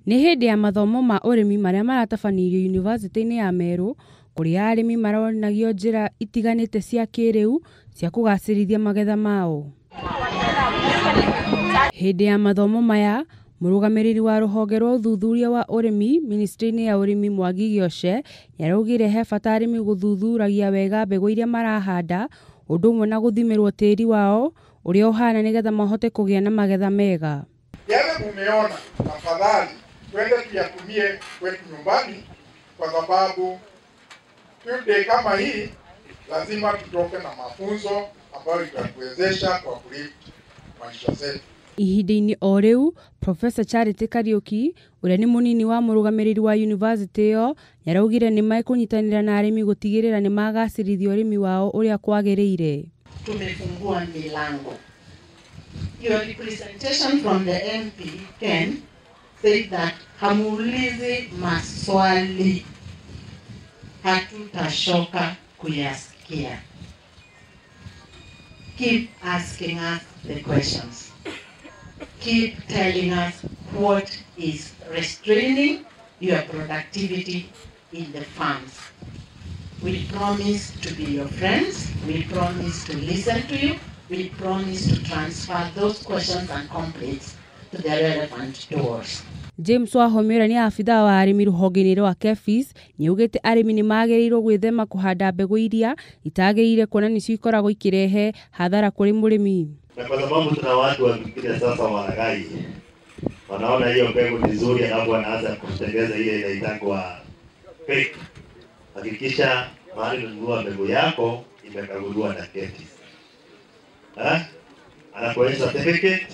Nĩ hĩndĩ ya mathomo ma ũrĩmi marĩa maratabanĩirio yunivasĩtĩ-inĩ ya Meru, kũrĩa arĩmi maronagio njĩra itiganĩte cia kĩrĩu cia kũgacĩrithia magetha mao. Hĩndĩ ya mathomo maya, mũrũgamĩrĩri wa rũhonge rwa ũthuthuria wa ũrĩmi ministry-inĩ ya ũrĩmi Mwangi Gĩoce nĩaraugire he bata arĩmi gũthuthuragia wega mbegũ iria marahanda ũndũ ũmwe na gũthimĩrwo tĩri wao ũrĩa ũhana nĩgetha mahote kũgĩa na magetha mega. Yale mumeona, tafadhali twende tuyatumie kwetu nyumbani, kwa sababu field day kama hii lazima tutoke na mafunzo ambayo itatuwezesha kwa kulift maisha zetu. Ihinda-inĩ o rĩu, Professor Charity Kariuki ũrĩa nĩ mũnini wa mũrũgamĩrĩri wa yunivasĩtĩ ĩyo nĩaraugire nĩ mekũnyitanĩra na arĩmi gũtigĩrĩra nĩ magacĩrithia ũrĩmi wao ũrĩa kwagĩrĩire. Tumefungua milango. Your representation from the MP Ken said that hamuulizi maswali, hatutashoka kuyasikia. Keep asking us the questions. Keep telling us what is restraining your productivity in the farms. We promise to be your friends. We promise to listen to you. We promise to transfer those questions and complaints to the relevant doors. James Wahome ũrĩa nĩ abithaa wa arĩmi rũhonge-inĩ rwa KEPHIS nĩaugĩte arĩmi nĩmagĩrĩirwo gwĩthema kũhanda mbegũ iria itagĩrĩire kuona nĩcio ikoragwo ikĩrehe hathara kũrĩ mũrĩmi. Na kwa sababu tuna watu wengine sasa walaghai, wanaona hiyo mbegu ni nzuri, alafu wanaanza kutengeneza ile inaitangwa fake. Hakikisha mahali unanunua mbegu yako imekaguliwa na KEPHIS. Anakuonyesha certificate,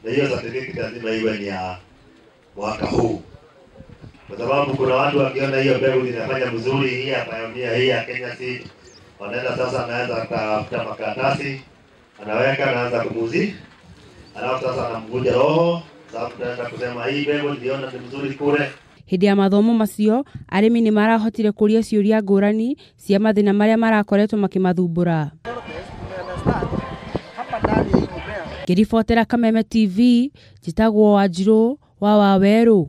na hiyo certificate lazima iwe ni ya mwaka huu, kwa sababu kuna watu wakiona hiyo mbegu inafanya mzuri, hii ya Pioneer, hii ya Kenya Seed, wanaenda sasa, anaanza kutafuta makaratasi, anaweka, anaanza kumuzi, alafu sasa anamvunja roho, sababu tunaanza kusema hii mbegu niliona ni mzuri kule. Hĩndĩ ya mathomo macio, arĩmi nĩ marahotire kũria ciũria ngũrani cia mathĩna marĩa marakoretwo makĩmathumbũra. Ngĩribotera Kameme TV, njĩtagwo Wanjirũ wa Wawerũ.